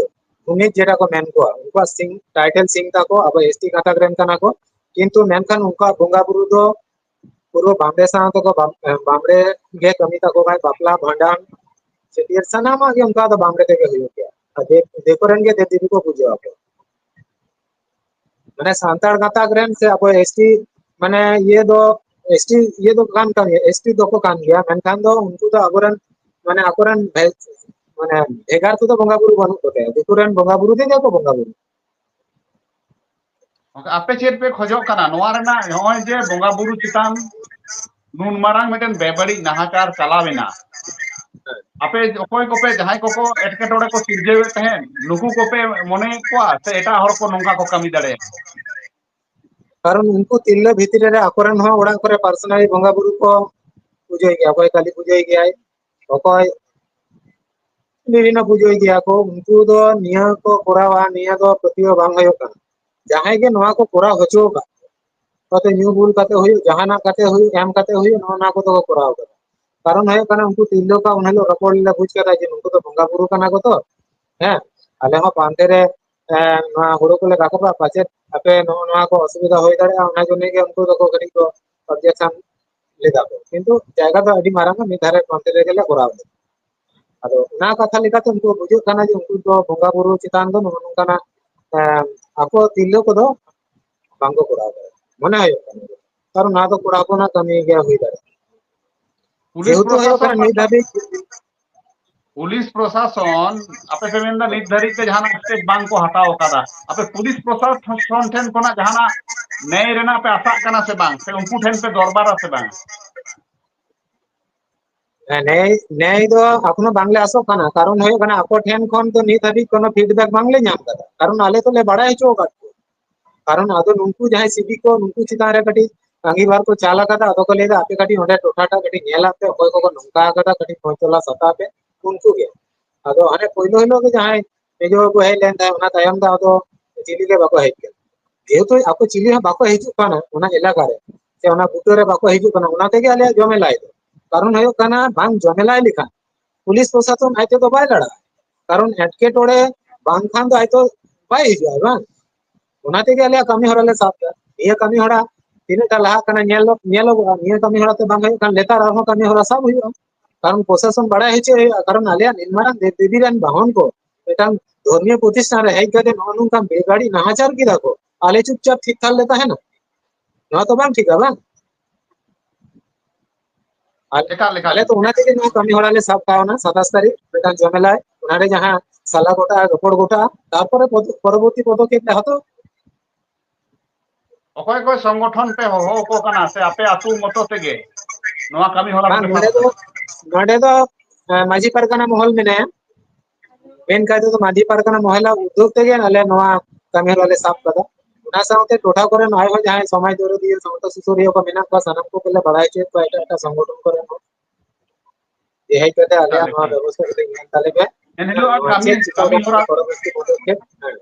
ᱵᱷᱩᱢᱤᱡ ᱡᱮᱴᱟ ᱠᱚ ᱢᱮᱱ ᱠᱚᱣᱟ, ᱩᱱᱠᱩᱣᱟᱜ ᱥᱤᱝ, ᱴᱟᱭᱴᱮᱞ ᱥᱤᱝ ᱛᱟᱠᱚ, ᱟᱵᱚ ᱮᱥᱴᱤ ᱜᱟᱛᱟᱠ ᱨᱮᱱ ᱠᱟᱱᱟ ᱠᱚ, ᱠᱤᱱᱛᱩ ᱢᱮᱱᱠᱷᱟᱱ ᱩᱱᱠᱩᱣᱟᱜ ᱵᱚᱸᱜᱟ ᱵᱩᱨᱩ ᱫᱚ ᱯᱩᱨᱟᱹ ᱵᱟᱢᱲᱮ ᱥᱟᱶ ᱛᱮᱠᱚ ᱵᱟᱢ-, ᱮ, ᱵᱟᱢᱲᱮ ᱜᱮ ᱠᱟᱹᱢᱤ ᱛᱟᱠᱚ ᱠᱷᱟᱡ, ᱵᱟᱯᱞᱟ, ᱵᱷᱟᱸᱰᱟᱱ, ᱪᱷᱟᱹᱴᱭᱟᱹᱨ, ᱥᱟᱱᱟᱢᱟᱜ ᱜᱮ ᱚᱱᱠᱟ ᱫᱚ ᱵᱟᱢᱲᱮ ᱛᱮᱜᱮ ᱦᱩᱭᱩᱜ ᱜᱮᱭᱟ᱾ ᱟᱨ ᱫᱮ-, ᱫᱤᱠᱩ ᱨᱮᱱ ᱜᱮ ᱫᱮᱵ ᱫᱮᱵᱤ ᱠᱚ ᱯᱩᱡᱟᱹ ᱟᱠᱚ᱾ ᱢᱟᱱᱮ ᱥᱟᱱᱛᱟᱲ ᱜᱟᱛᱟᱠ ᱨᱮᱱ ᱥᱮ ᱟᱵᱚ ᱮᱥᱴᱤ, ᱢᱟᱱᱮ ᱤᱭᱟᱹ ᱫᱚ, ᱮᱥᱴᱤ ᱤᱭᱟᱹ ᱫᱚ ᱠᱟᱱ, ᱠᱟᱱ ᱜᱮᱭᱟ, ᱮᱥᱴᱤ ᱫᱚᱠᱚ ᱠᱟᱱ ᱜᱮᱭᱟ, ᱢᱮᱱᱠᱷᱟᱱ ᱫᱚ ᱩᱱᱠᱩ ᱫᱚ ᱟᱵᱚᱨᱮᱱ ᱢᱟᱱᱮ ᱟᱠᱚᱨᱮᱱ ᱵᱷᱮ-, ᱢᱟᱱᱮ ᱵᱷᱮᱜᱟᱨ ᱛᱮᱫᱚ ᱵᱚᱸᱜᱟ ᱵᱩᱨᱩ ᱵᱟᱹᱱᱩᱜ ᱠᱚᱛᱮ, ᱫᱤᱠᱩ ᱨᱮᱱ ᱵᱚᱸᱜᱟ ᱵᱩᱨᱩ ᱛᱮᱜᱮ ᱠᱚ ᱵᱚᱸᱜᱟ ᱵᱩᱨᱩ᱾ ᱜᱚᱝᱠᱮ, ᱟᱯᱮ ᱪᱮᱫ ᱯᱮ ᱠᱷᱚᱡᱚᱜ ᱠᱟᱱᱟ ᱱᱚᱣᱟ ᱨᱮᱱᱟᱜ? ᱱᱚᱜᱼᱚᱭ ᱡᱮ ᱵᱚᱸᱜᱟ ᱵᱩᱨᱩ ᱪᱮᱛᱟᱱ ᱱᱩᱱ ᱢᱟᱨᱟᱝ ᱢᱤᱫᱴᱮᱱ ᱵᱮᱵᱟᱹᱲᱤᱡ ᱱᱟᱦᱟᱪᱟᱨ ᱪᱟᱞᱟᱣ ᱮᱱᱟ, ᱟᱯᱮ ᱚᱠᱚᱭ ᱠᱚᱯᱮ, ᱡᱟᱦᱟᱸᱭ ᱠᱚᱠᱚ ᱮᱴᱠᱮᱴᱚᱬᱮ ᱠᱚ ᱥᱤᱨᱡᱟᱹᱣᱮᱫ ᱛᱟᱦᱮᱸᱫ, ᱱᱩᱠᱩ ᱠᱚᱯᱮ ᱢᱚᱱᱮᱭᱮᱫ ᱠᱚᱣᱟ ᱥᱮ ᱮᱴᱟᱜ ᱦᱚᱲ ᱠᱚ ᱱᱚᱝᱠᱟ ᱠᱚ ᱠᱟᱹᱢᱤ ᱫᱟᱲᱮᱭᱟᱜᱼᱟ? ᱠᱟᱨᱚᱱ ᱩᱱᱠᱩ ᱛᱤᱨᱞᱟᱹ ᱵᱷᱤᱛᱨᱤ ᱨᱮ ᱟᱠᱚᱨᱮᱱ ᱦᱚᱸ ᱚᱲᱟᱜ ᱠᱚᱨᱮ personally ᱵᱚᱸᱜᱟ ᱵᱩᱨᱩ ᱠᱚ ᱯᱩᱡᱟᱹᱭ ᱜᱮᱭᱟ, ᱚᱠᱚᱭ ᱠᱟᱹᱞᱤ ᱯᱩᱡᱟᱹᱭ ᱜᱮᱭᱟᱭ, ᱚᱠᱚᱭ ᱵᱤᱵᱷᱤᱱᱱᱚ ᱯᱩᱡᱟᱹᱭ ᱜᱮᱭᱟ ᱠᱚ, ᱩᱱᱠᱩ ᱫᱚ ᱱᱤᱭᱟᱹ ᱠᱚ ᱠᱚᱨᱟᱣᱟ, ᱱᱤᱭᱟᱹ ᱫᱚ ᱯᱟᱹᱛᱭᱟᱹᱣ ᱵᱟᱝ ᱦᱩᱭᱩᱜ ᱠᱟᱱᱟ᱾ ᱡᱟᱦᱟᱸᱭ ᱜᱮ ᱱᱚᱣᱟ ᱠᱚ ᱠᱚᱨᱟᱣ ᱦᱚᱪᱚ ᱟᱠᱟᱫ, ᱚᱠᱚᱭ ᱧᱩ ᱵᱩᱞ ᱠᱟᱛᱮ ᱦᱩᱭᱩᱜ, ᱡᱟᱦᱟᱱᱟᱜ ᱠᱟᱛᱮ ᱦᱩᱭᱩᱜ, ᱮᱢ ᱠᱟᱛᱮ ᱦᱩᱭᱩᱜ, ᱱᱚᱜᱼᱚ ᱱᱚᱣᱟ ᱠᱚᱫᱚ ᱠᱚ ᱠᱚᱨᱟᱣ ᱠᱟᱫᱟ᱾ ᱠᱟᱨᱚᱱ ᱦᱩᱭᱩᱜ ᱠᱟᱱᱟ, ᱩᱱᱠᱩ ᱛᱤᱨᱞᱟᱹ ᱠᱚ ᱩᱱ ᱦᱤᱞᱳᱜ ᱨᱚᱯᱚᱲ ᱞᱮ ᱵᱩᱡᱽ ᱠᱟᱫᱟ ᱡᱮ ᱱᱩᱠᱩ ᱫᱚ ᱵᱚᱸᱜᱟ ᱵᱩᱨᱩ ᱠᱟᱱᱟ ᱠᱚ ᱛᱚ, ᱦᱮᱸ, ᱟᱞᱮ ᱦᱚᱸ ᱯᱟᱱᱛᱮ ᱨᱮ, ᱮ, ᱱᱚᱣᱟ ᱦᱩᱲᱩ ᱠᱚᱞᱮ ᱨᱟᱠᱟᱵᱟ, ᱯᱟᱪᱮᱫ ᱟᱯᱮ ᱱᱚᱜᱼᱚ ᱱᱚᱣᱟ ᱠᱚ ᱚᱥᱩᱵᱤᱫᱷᱟ ᱦᱩᱭ ᱫᱟᱲᱮᱭᱟᱜᱼᱟ, ᱚᱱᱟ ᱡᱚᱱᱱᱮ ᱜᱮ ᱩᱱᱠᱩ ᱫᱚᱠᱚ ᱠᱟᱹᱴᱤᱡ ᱠᱚ objection ᱞᱮᱫᱟ ᱠᱚ᱾ ᱠᱤᱱᱛᱩ ᱡᱟᱭᱜᱟ ᱫᱚ ᱟᱹᱰᱤ ᱢᱟᱨᱟᱝᱟ, ᱢᱤᱫ ᱫᱷᱟᱨᱮ ᱯᱟᱱᱛᱮ ᱨᱮᱜᱮ ᱞᱮ ᱠᱚᱨᱟᱣ ᱞᱮᱫᱟ᱾ ᱟᱫᱚ ᱚᱱᱟ ᱠᱟᱛᱷᱟ ᱞᱮᱠᱟᱛᱮ ᱩᱱᱠᱩ ᱵᱩᱡᱷᱟᱹᱜ ᱠᱟᱱᱟ ᱡᱮ ᱩᱱᱠᱩ ᱫᱚ ᱵᱚᱸᱜᱟ ᱵᱩᱨᱩ ᱪᱮᱛᱟᱱ ᱫᱚ ᱱᱚᱜᱼᱚ ᱱᱚᱝᱠᱟᱱᱟᱜ, ᱮ, ᱟᱠᱚ ᱛᱤᱨᱞᱟᱹ ᱠᱚᱫᱚ ᱵᱟᱝᱠᱚ ᱠᱚᱨᱟᱣ ᱫᱟᱲᱮᱭᱟᱜᱼᱟ, ᱢᱚᱱᱮ ᱦᱩᱭᱩᱜ ᱠᱟᱱᱟ᱾ ᱠᱟᱨᱚᱱ ᱱᱚᱣᱟ ᱫᱚ ᱠᱚᱲᱟ ᱦᱚᱯᱚᱱᱟᱜ ᱠᱟᱹᱢᱤ ᱜᱮ ᱦᱩᱭ ᱫᱟᱲᱮᱭᱟᱜᱼᱟ᱾ ᱯᱩᱞᱤᱥ ᱡᱮᱦᱮᱛᱩ ᱦᱩᱭᱩᱜ ᱯᱨᱚᱥᱟᱥᱚᱱ ᱠᱟᱱᱟ ᱱᱤᱛ ᱯᱟᱦᱴᱟ, ᱫᱷᱟᱹᱵᱤᱡ ᱯᱩᱞᱤᱥ ᱯᱨᱚᱥᱟᱥᱚᱱ ᱟᱯᱮ ᱯᱮ ᱢᱮᱱᱫᱟ ᱱᱤᱛ ᱫᱷᱟᱹᱨᱤᱡ ᱛᱮ ᱡᱟᱦᱟᱱᱟᱜ step ᱵᱟᱝ ᱠᱚ ᱦᱟᱛᱟᱣ ᱟᱠᱟᱫᱟ, ᱟᱯᱮ ᱯᱩᱞᱤᱥ ᱯᱨᱚᱥᱟᱥᱚᱱ ᱴᱷᱮᱱ ᱠᱷᱚᱱᱟᱜ ᱡᱟᱦᱟᱱᱟᱜ ᱱᱮᱭ ᱨᱮᱱᱟᱜ ᱯᱮ ᱟᱥᱟᱜ ᱠᱟᱱᱟ ᱥᱮ ᱵᱟᱝ, ᱥᱮ ᱩᱱᱠᱩ ᱴᱷᱮᱱ ᱯᱮ ᱫᱚᱨᱵᱟᱨᱟ ᱥᱮ ᱵᱟᱝ? ᱦᱮᱸ, ᱱᱮᱭ, ᱱᱮᱭ ᱫᱚ ᱮᱠᱷᱚᱱᱳ ᱵᱟᱝᱞᱮ ᱟᱥᱚᱜ ᱠᱟᱱᱟ᱾ ᱠᱟᱨᱚᱱ ᱦᱩᱭᱩᱜ ᱠᱟᱱᱟ, ᱟᱠᱚ ᱴᱷᱮᱱ ᱠᱷᱚᱱ ᱫᱚ ᱱᱤᱛ ᱦᱟᱹᱵᱤᱡ ᱠᱳᱱᱳ feedback ᱵᱟᱝᱞᱮ ᱧᱟᱢ ᱠᱟᱫᱟ᱾ ᱠᱟᱨᱚᱱ ᱟᱞᱮ ᱫᱚᱞᱮ ᱵᱟᱲᱟᱭ ᱦᱚᱪᱚ ᱟᱠᱟᱫ ᱠᱚᱣᱟ᱾ ᱠᱟᱨᱚᱱ ᱟᱫᱚ ᱱᱩᱠᱩ ᱡᱟᱦᱟᱸᱭ ᱥᱤᱵᱤ ᱠᱚ, ᱱᱩᱠᱩ ᱪᱮᱛᱟᱱ ᱨᱮ ᱠᱟᱹᱴᱤᱡ ᱟᱸᱜᱤᱵᱷᱟᱨ ᱠᱚ ᱪᱟᱞ ᱟᱠᱟᱫᱟ, ᱟᱫᱚ ᱠᱚ ᱞᱟᱹᱭᱫᱟ, "ᱟᱯᱮ ᱠᱟᱹᱴᱤᱡ ᱚᱸᱰᱮ ᱴᱚᱴᱷᱟ ᱴᱟᱜ ᱠᱟᱹᱴᱤᱡ ᱧᱮᱞ ᱟᱯᱮ, ᱚᱠᱚᱭ ᱠᱚᱠᱚ ᱱᱚᱝᱠᱟ ᱟᱠᱟᱫᱟ, ᱠᱟᱹᱴᱤᱡ ᱠᱷᱚᱡᱽ ᱛᱚᱞᱟᱥ ᱦᱟᱛᱟᱣ ᱯᱮ", ᱩᱱᱠᱩ ᱜᱮ᱾ ᱟᱫᱚ ᱦᱟᱱᱮ ᱯᱳᱭᱞᱳ ᱦᱤᱞᱳᱜ ᱜᱮ ᱡᱟᱦᱟᱸᱭ ᱢᱮᱡᱳ ᱵᱟᱹᱵᱩ ᱦᱮᱡ ᱞᱮᱱ ᱛᱟᱦᱮᱸᱫ, ᱚᱱᱟ ᱛᱟᱭᱚᱢ ᱫᱚ ᱟᱫᱚ ᱪᱤᱞᱤ ᱜᱮ ᱵᱟᱠᱚ ᱦᱮᱡ ᱞᱮᱱᱟ᱾ ᱡᱮᱦᱮᱛᱩ ᱟᱠᱚ ᱪᱤᱞᱤ ᱦᱚᱸ ᱵᱟᱠᱚ ᱦᱤᱡᱩᱜ ᱠᱟᱱᱟ ᱚᱱᱟ ᱮᱞᱟᱠᱟ ᱨᱮ, ᱥᱮ ᱚᱱᱟ ᱵᱩᱴᱟᱹ ᱨᱮ ᱵᱟᱠᱚ ᱦᱤᱡᱩᱜ ᱠᱟᱱᱟ, ᱚᱱᱟ ᱛᱮᱜᱮ ᱟᱞᱮᱭᱟᱜ ᱡᱚᱢᱮᱞᱟᱭ ᱫᱚ᱾ ᱠᱟᱨᱚᱱ ᱦᱩᱭᱩᱜ ᱠᱟᱱᱟ, ᱵᱟᱝ ᱡᱚᱢᱮᱞᱟᱭ ᱞᱮᱠᱷᱟᱱ ᱯᱩᱞᱤᱥ ᱯᱨᱚᱥᱟᱥᱚᱱ ᱟᱡ ᱛᱮᱫᱚ ᱵᱟᱭ ᱞᱟᱲᱟᱜᱼᱟ᱾ ᱠᱟᱨᱚᱱ ᱮᱴᱠᱮᱴᱚᱬᱮ ᱵᱟᱝᱠᱷᱟᱱ ᱫᱚ ᱟᱡ ᱫᱚ ᱵᱟᱭ ᱦᱤᱡᱩᱜᱼᱟ, ᱵᱟᱝ? ᱚᱱᱟ ᱛᱮᱜᱮ ᱟᱞᱮᱭᱟᱜ ᱠᱟᱹᱢᱤ ᱦᱚᱨᱟ ᱞᱮ ᱥᱟᱵ ᱮᱫᱟ᱾ ᱱᱤᱭᱟᱹ ᱠᱟᱹᱢᱤ ᱦᱚᱨᱟ ᱛᱤᱱᱟᱹᱜ ᱴᱟ ᱞᱟᱦᱟᱜ ᱠᱟᱱᱟ ᱧᱮᱞᱚᱜ, ᱧᱮᱞᱚᱜᱚᱜᱼᱟ᱾ ᱱᱤᱭᱟᱹ ᱠᱟᱹᱢᱤ ᱦᱚᱨᱟ ᱛᱮ ᱵᱟᱝ ᱦᱩᱭᱩᱜ ᱠᱷᱟᱱ ᱞᱮᱛᱟᱲ ᱟᱨᱦᱚᱸ ᱠᱟᱹᱢᱤ ᱦᱚᱨᱟ ᱥᱟᱵ ᱦᱩᱭᱩᱜᱼᱟ᱾ ᱠᱟᱨᱚᱱ ᱯᱨᱚᱥᱟᱥᱚᱱ ᱵᱟᱲᱟᱭ ᱦᱚᱪᱚ ᱦᱩᱭᱩᱜᱼᱟ᱾ ᱠᱟᱨᱚᱱ ᱟᱞᱮᱭᱟᱜ ᱱᱤᱱ ᱢᱟᱨᱟᱝ ᱫᱮᱵ ᱫᱮᱵᱤ ᱨᱮᱱ ᱵᱟᱦᱚᱱ ᱠᱚ ᱢᱤᱫᱴᱟᱝ ᱫᱷᱚᱨᱢᱤᱭᱚ ᱯᱨᱚᱛᱤᱥᱴᱷᱟᱱ ᱨᱮ ᱦᱮᱡ ᱠᱟᱛᱮ ᱱᱚᱜᱼᱚ ᱱᱚᱝᱠᱟ ᱵᱮᱵᱟᱹᱲᱤᱡ ᱱᱟᱦᱟᱪᱟᱨ ᱠᱮᱫᱟ ᱠᱚ, ᱟᱞᱮ ᱪᱩᱯᱪᱟᱯ ᱛᱷᱤᱨ ᱛᱷᱟᱨ ᱞᱮ ᱛᱟᱦᱮᱱᱟ? ᱱᱚᱣᱟ ᱛᱚ ᱵᱟᱝ ᱴᱷᱤᱠᱟ, ᱵᱟᱝ? ᱮᱠᱟᱞ, ᱮᱠᱟᱞ᱾ ᱟᱞᱮ ᱛᱚ ᱚᱱᱟ ᱛᱮᱜᱮ ᱱᱚᱣᱟ ᱠᱟᱹᱢᱤ ᱦᱚᱨᱟ ᱞᱮ ᱥᱟᱵ ᱠᱟᱣᱱᱟ, ᱥᱟᱛᱟᱥ ᱛᱟᱹᱨᱤᱠᱷ ᱢᱤᱫᱴᱟᱝ ᱡᱚᱢᱮᱞᱟᱭ, ᱚᱱᱟᱨᱮ ᱡᱟᱦᱟᱸ ᱥᱟᱞᱟ ᱜᱚᱴᱟ, ᱨᱚᱯᱚᱲ ᱜᱚᱴᱟ, ᱛᱟᱨᱯᱚᱨᱮ ᱯᱚᱫ-, ᱯᱚᱨᱚᱵᱚᱨᱛᱤ ᱯᱚᱫᱚᱠᱷᱮᱯ ᱞᱮ ᱦᱟᱛᱟᱣ᱾ ᱚᱠᱚᱭ ᱚᱠᱚᱭ ᱥᱚᱝᱜᱚᱴᱷᱚᱱ ᱯᱮ ᱦᱚᱦᱚ ᱟᱠᱚ ᱠᱟᱱᱟ ᱥᱮ ᱟᱯᱮ ᱟᱹᱛᱩ ᱢᱚᱛᱚ ᱛᱮᱜᱮ ᱱᱚᱣᱟ ᱠᱟᱹᱢᱤ ᱦᱚᱨᱟ ᱵᱟᱝ, ᱯᱮ ᱱᱚᱰᱮ ᱫᱚ, ᱥᱟᱵ ᱠᱟᱫᱟ? ᱱᱚᱰᱮ ᱫᱚ, ᱮ, ᱢᱟᱹᱡᱷᱤ ᱯᱟᱨᱜᱟᱱᱟ ᱢᱚᱦᱚᱞ ᱢᱮᱱᱟᱭᱟ, ᱢᱮᱱ ᱠᱟᱭ ᱛᱮᱫᱚ ᱢᱟᱹᱡᱷᱤ ᱯᱟᱨᱜᱟᱱᱟ ᱢᱚᱦᱚᱞᱟᱜ ᱩᱫᱽᱫᱳᱜᱽ ᱛᱮᱜᱮ ᱟᱞᱮ ᱱᱚᱣᱟ ᱠᱟᱹᱢᱤ ᱦᱚᱨᱟ ᱞᱮ ᱥᱟᱵ ᱠᱟᱫᱟ᱾ ᱚᱱᱟ ᱥᱟᱶᱛᱮ ᱴᱚᱴᱷᱟ ᱠᱚᱨᱮ ᱱᱚᱜᱼᱚᱭ ᱦᱚᱸ ᱡᱟᱦᱟᱸᱭ ᱥᱚᱢᱟᱡᱽ ᱫᱚᱨᱚᱫᱤᱭᱟᱹ, ᱥᱟᱶᱛᱟ ᱥᱩᱥᱟᱹᱨᱤᱭᱟᱹ ᱠᱚ ᱢᱮᱱᱟᱜ ᱠᱚᱣᱟ, ᱥᱟᱱᱟᱢ ᱠᱚᱜᱮ ᱞᱮ ᱵᱟᱲᱟᱭ ᱦᱚᱪᱚᱭᱮᱫ ᱠᱚᱣᱟ, ᱮᱴᱟᱜ ᱮᱴᱟᱜ ᱥᱚᱝᱜᱚᱴᱷᱚᱱ ᱠᱚᱨᱮ ᱦᱚᱸ᱾ ᱡᱮ ᱦᱮᱡ ᱠᱟᱛᱮ ᱟᱞᱮᱭᱟᱜ ᱮᱠᱟᱞ, ᱱᱚᱣᱟ ᱮᱠᱟᱞ᱾ ᱵᱮᱵᱚᱥᱛᱷᱟ ᱠᱟᱹᱴᱤᱡ ᱧᱮᱞ ᱛᱟᱞᱮ ᱯᱮ᱾ ᱮᱱᱦᱤᱞᱳᱜ ᱟᱨ ᱟᱨ ᱠᱟᱹᱢᱤ, ᱪᱮᱫ ᱪᱤᱠᱟᱹ ᱠᱟᱹᱢᱤ ᱦᱩᱭᱩᱜ ᱦᱚᱨᱟ ᱠᱟᱱᱟ, ᱯᱚᱨᱚᱵᱚᱨᱛᱤ ᱯᱚᱫᱚᱠᱷᱮᱯ᱾ ᱦᱮᱸ᱾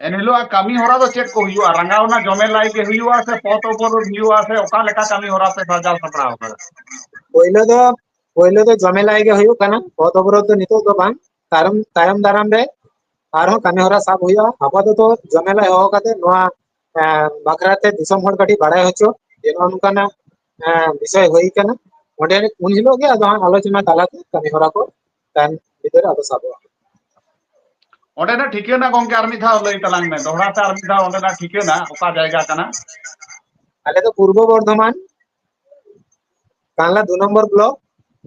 ᱮᱱᱦᱤᱞᱳᱜ ᱟᱨ ᱠᱟᱹᱢᱤ ᱦᱚᱨᱟ ᱫᱚ ᱪᱮᱫ ᱠᱚ ᱦᱩᱭᱩᱜᱼᱟ? ᱨᱟᱸᱜᱟᱣᱱᱟ ᱡᱚᱢᱮᱞᱟᱭ ᱜᱮ ᱦᱩᱭᱩᱜᱼᱟ ᱥᱮ ᱯᱚᱛ ᱚᱵᱚᱨᱳᱫᱷ ᱦᱩᱭᱩᱜᱼᱟ ᱥᱮ ᱚᱠᱟ ᱞᱮᱠᱟ ᱠᱟᱹᱢᱤ ᱦᱚᱨᱟ ᱯᱮ ᱥᱟᱡᱟᱣ ᱥᱟᱯᱲᱟᱣ ᱠᱟᱫᱟ? ᱯᱳᱭᱞᱳ ᱫᱚ, ᱯᱳᱭᱞᱳ ᱫᱚ ᱡᱚᱢᱮᱞᱟᱭ ᱜᱮ ᱦᱩᱭᱩᱜ ᱠᱟᱱᱟ᱾ ᱯᱚᱛ ᱚᱵᱚᱨᱳᱫᱷ ᱫᱚ ᱱᱤᱛᱚᱜ ᱫᱚ ᱵᱟᱝ, ᱛᱟᱭᱚᱢ, ᱛᱟᱭᱚᱢ ᱫᱟᱨᱟᱢ ᱨᱮ ᱟᱨᱦᱚᱸ ᱠᱟᱹᱢᱤ ᱦᱚᱨᱟ ᱥᱟᱵ ᱦᱩᱭᱩᱜᱼᱟ᱾ ᱟᱯᱟᱛᱚᱛᱚ ᱡᱚᱢᱮᱞᱟᱭ ᱦᱚᱦᱚ ᱠᱟᱛᱮ ᱱᱚᱣᱟ, ᱮᱸ, ᱵᱟᱠᱷᱨᱟ ᱛᱮ ᱫᱤᱥᱚᱢ ᱦᱚᱲ ᱠᱟᱹᱴᱤᱡ ᱵᱟᱲᱟᱭ ᱦᱚᱪᱚ, ᱡᱮ ᱱᱚᱜᱼᱚ ᱱᱚᱝᱠᱟᱱᱟᱜ, ᱮᱸ, ᱵᱤᱥᱚᱭ ᱦᱩᱭ ᱠᱟᱱᱟ᱾ ᱚᱸᱰᱮ ᱩᱱ ᱦᱤᱞᱳᱜ ᱜᱮ ᱟᱫᱚ ᱦᱟᱸᱜ ᱟᱞᱳᱪᱚᱱᱟ ᱛᱟᱞᱟᱛᱮ ᱠᱟᱹᱢᱤ ᱦᱚᱨᱟ ᱠᱚ ᱛᱟᱭᱚᱢ ᱵᱤᱫᱟᱹᱞ ᱨᱮ ᱟᱫᱚ ᱥᱟᱵᱚᱜᱼᱟ᱾ ᱚᱸᱰᱮᱱᱟᱜ ᱴᱷᱤᱠᱟᱹᱱᱟ ᱜᱚᱝᱠᱮ ᱟᱨ ᱢᱤᱫ ᱫᱷᱟᱣ ᱞᱟᱹᱭ ᱛᱟᱞᱟᱝ ᱢᱮ, ᱫᱚᱦᱲᱟ ᱛᱮ ᱟᱨ ᱢᱤᱫ ᱫᱷᱟᱣ ᱚᱸᱰᱮᱱᱟᱜ ᱴᱷᱤᱠᱟᱹᱱᱟ ᱚᱠᱟ ᱡᱟᱭᱜᱟ ᱠᱟᱱᱟ? ᱟᱞᱮ ᱫᱚ ᱯᱩᱨᱵᱚ ᱵᱚᱨᱫᱷᱚᱢᱟᱱ, ᱠᱟᱱᱞᱟ ᱫᱩ ᱱᱚᱢᱵᱚᱨ ᱵᱞᱚᱠ,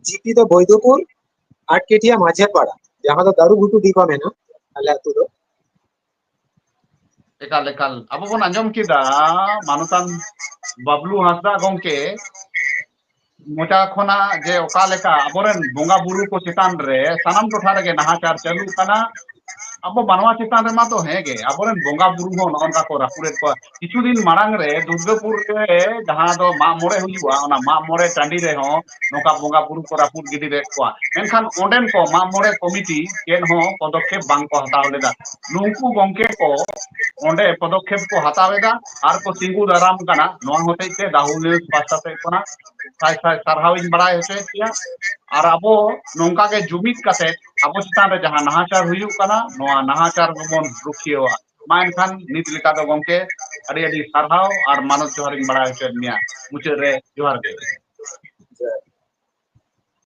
ᱡᱤᱯᱤ ᱫᱚ ᱵᱳᱭᱫᱚᱯᱩᱨ, ᱟᱴ ᱠᱮᱴᱷᱤᱭᱟ ᱢᱟᱡᱷᱮᱨ ᱯᱟᱲᱟ, ᱡᱟᱦᱟᱸ ᱫᱚ ᱫᱟᱨᱩ ᱜᱷᱩᱴᱩ ᱰᱤᱯᱟ ᱢᱮᱱᱟᱜᱼᱟ ᱟᱞᱮ ᱟᱹᱛᱩ ᱫᱚ᱾ ᱮᱠᱟᱞ, ᱮᱠᱟᱞ᱾ ᱟᱵᱚ ᱵᱚᱱ ᱟᱸᱡᱚᱢ ᱠᱮᱫᱟ ᱢᱟᱱᱚᱛᱟᱱ ᱵᱟᱵᱞᱩ ᱦᱟᱸᱥᱫᱟ ᱜᱚᱝᱠᱮ ᱢᱚᱪᱟ ᱠᱷᱚᱱᱟᱜ ᱡᱮ ᱚᱠᱟ ᱞᱮᱠᱟ ᱟᱵᱚᱨᱮᱱ ᱵᱚᱸᱜᱟ ᱵᱩᱨᱩ ᱠᱚ ᱪᱮᱛᱟᱱ ᱨᱮ ᱥᱟᱱᱟᱢ ᱴᱚᱴᱷᱟ ᱨᱮᱜᱮ ᱱᱟᱦᱟᱪᱟᱨ ᱪᱟᱹᱞᱩᱜ ᱠᱟᱱᱟ᱾ ᱟᱵᱚ ᱢᱟᱱᱣᱟ ᱪᱮᱛᱟᱱ ᱨᱮᱢᱟ ᱛᱚ ᱦᱮᱸ ᱜᱮ, ᱟᱵᱚᱨᱮᱱ ᱵᱚᱸᱜᱟ ᱵᱩᱨᱩ ᱦᱚᱸ ᱱᱚᱜᱼᱚ ᱱᱚᱝᱠᱟ ᱠᱚ ᱨᱟᱹᱯᱩᱫᱮᱫ ᱠᱚᱣᱟ᱾ ᱠᱤᱪᱷᱩ ᱫᱤᱱ ᱢᱟᱲᱟᱝ ᱨᱮ ᱫᱩᱨᱜᱟᱹᱯᱩᱨ ᱨᱮ ᱡᱟᱦᱟᱸ ᱫᱚ ᱢᱟᱜ ᱢᱚᱬᱮ ᱦᱩᱭᱩᱜᱼᱟ, ᱚᱱᱟ ᱢᱟᱜ ᱢᱚᱬᱮ ᱴᱟᱺᱰᱤ ᱨᱮᱦᱚᱸ ᱱᱚᱝᱠᱟ ᱵᱚᱸᱜᱟ ᱵᱩᱨᱩ ᱠᱚ ᱨᱟᱹᱯᱩᱫ ᱜᱤᱰᱤ ᱞᱮᱫ ᱠᱚᱣᱟ᱾ ᱢᱮᱱᱠᱷᱟᱱ ᱚᱸᱰᱮᱱ ᱠᱚ ᱢᱟᱜ ᱢᱚᱬᱮ ᱠᱚᱢᱤᱴᱤ ᱪᱮᱫ ᱦᱚᱸ ᱯᱚᱫᱚᱠᱷᱮᱯ ᱵᱟᱝ ᱠᱚ ᱦᱟᱛᱟᱣ ᱞᱮᱫᱟ᱾ ᱱᱩᱝᱠᱩ ᱜᱚᱝᱠᱮ ᱠᱚ ᱚᱸᱰᱮ ᱯᱚᱫᱚᱠᱷᱮᱯ ᱠᱚ ᱦᱟᱛᱟᱣ ᱮᱫᱟ ᱟᱨ ᱠᱚ ᱛᱤᱸᱜᱩ ᱫᱟᱨᱟᱢ ᱠᱟᱱᱟ᱾ ᱱᱚᱣᱟ ᱦᱚᱛᱮᱡ ᱛᱮ ᱫᱟᱦᱩᱞ ᱱᱤᱭᱩᱡᱽ ᱯᱟᱦᱴᱟ ᱥᱮᱫ ᱠᱷᱚᱱᱟᱜ ᱥᱟᱭ ᱥᱟᱭ ᱥᱟᱨᱦᱟᱣ ᱤᱧ ᱵᱟᱲᱟᱭ ᱦᱚᱪᱚᱭᱮᱫ ᱯᱮᱭᱟ᱾ ᱟᱨ ᱟᱵᱚ ᱱᱚᱝᱠᱟ ᱜᱮ ᱡᱩᱢᱤᱫ ᱠᱟᱛᱮ ᱟᱵᱚ ᱪᱮᱛᱟᱱ ᱨᱮ ᱡᱟᱦᱟᱸ ᱱᱟᱦᱟᱪᱟᱨ ᱦᱩᱭᱩᱜ ᱠᱟᱱᱟ, ᱱᱚᱣᱟ ᱱᱟᱦᱟᱪᱟᱨ ᱜᱮᱵᱚᱱ ᱨᱩᱠᱷᱤᱭᱟᱹᱣᱟ᱾ ᱢᱟ ᱮᱱᱠᱷᱟᱱ ᱱᱤᱛ ᱞᱮᱠᱟ ᱫᱚ ᱜᱚᱢᱠᱮ ᱟᱹᱰᱤ ᱟᱹᱰᱤ ᱥᱟᱨᱦᱟᱣ ᱟᱨ ᱢᱟᱱᱚᱛ ᱡᱚᱦᱟᱨ ᱤᱧ ᱵᱟᱲᱟᱭ ᱦᱚᱪᱚᱭᱮᱫ ᱢᱮᱭᱟ᱾ ᱢᱩᱪᱟᱹᱫ ᱨᱮ ᱡᱚᱦᱟᱨ ᱜᱮ᱾